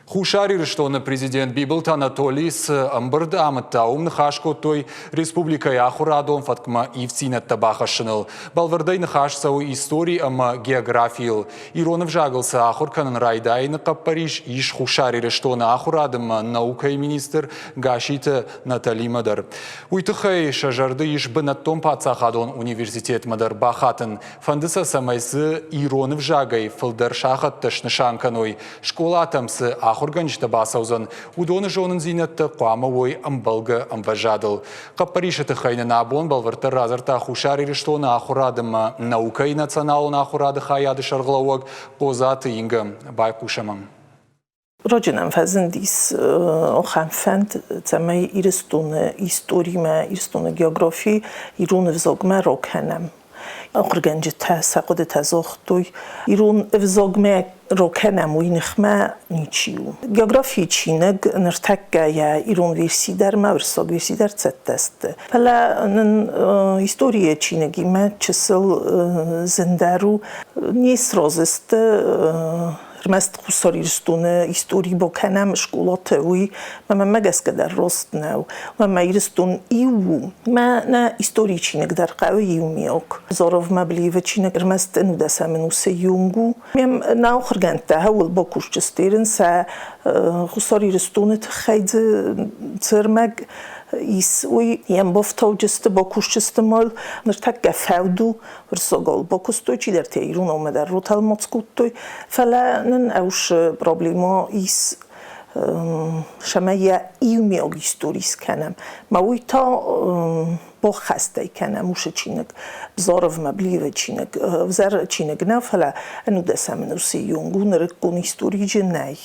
Хуссар Ирыстоны президент Бибылты Анатолий цы ӕмбырд амыдта, уым ныхас кодтой республикӕйы ахуырадон фӕткмӕ ивддзинӕдтӕ бахӕссыныл. Бӕлвырдӕй ныхас цӕуы истори ӕмӕ географийыл. Ирон ӕвзагыл цы ахуыр кӕнын райдайыны хъӕппӕрис ис Хуссар Ирыстоны ахуырад ӕмӕ наукӕйы министр Гасситы Наталимӕ дӕр. Уый тыххӕй сӕ зӕрды ис бынӕттон паддзахадон университетмӕ дӕр бахатын. Фӕнды сӕ, цӕмӕй дзы ирон ӕвзагӕй фылдӕр сахӕттӕ снысан кӕной. Скъолатӕм цы ахуыргӕнджытӕ бацӕудзӕн, уыдоны зонындзинӕдтӕ хъуамӕ уой ӕмбӕлгӕ ӕмвӕзадыл. Хъӕппӕрисы тыххӕй нын абон бӕлвырддӕр радзырдта Хуссар Ирыстоны ахуырад ӕмӕ наукӕйы националон ахуырады хайады сӕргълӕууӕг Хъодзаты Инга. Байхъусӕм ӕм. Раджы нӕм фӕзындис ахӕм фӕнд, цӕмӕй Ирыстоны историмӕ, Ирыстоны географи ирон ӕвзагмӕ ракӕнӕм. Ахуыргӕнджытӕ сӕ хъуыдытӕ загътой, ирон ӕвзагмӕ ракӕнӕм, уый ныхмӕ ничи у. Географийы чиныг ныртӕккӕ йӕ ирон верси дӕр ӕмӕ уырыссаг верси дӕр цӕттӕ сты. Фӕлӕ нын историйы чиныгимӕ чысыл зындӕр у. Не сразы сты Ӕрмӕст Хуссар Ирыстоны истори бакӕнӕм скъолаты, уый мӕнмӕ гӕсгӕ дӕр раст нӕу. Мӕнмӕ Ирыстон иу у. Мӕ нӕ историйы чиныг дӕр хъӕуы иумиаг. Зоров Маблиевы чиныг ӕрмӕст ӕнудӕсӕм ӕнусы юнг у. Ме нӕ ахуыргӕндтӕ хӕуыл бакусджысты ерын сӕ Хуссар Ирыстоны тыххӕй дзы цы ӕрмӕг ис, уый йӕм бафтауджысты, бакусджысты мал. Ныртӕккӕ фӕуд у Рсогол бакуыстой, чидӕртӕ ирономӕ дӕр ротӕлмац кодтой, фӕлӕ нын ӕвсы проблема ис, цӕмӕй йӕ иумиаг истори скӕнӕм. Мӕ уый та баххӕстӕй кӕнӕм уыцы чиныг, Бзаровмӕ Блиевы чиныг, ӕвзӕр чиныг нӕ, фӕлӕ ӕнудӕсӕм ӕнусы онг у нырыккон историджы нӕй.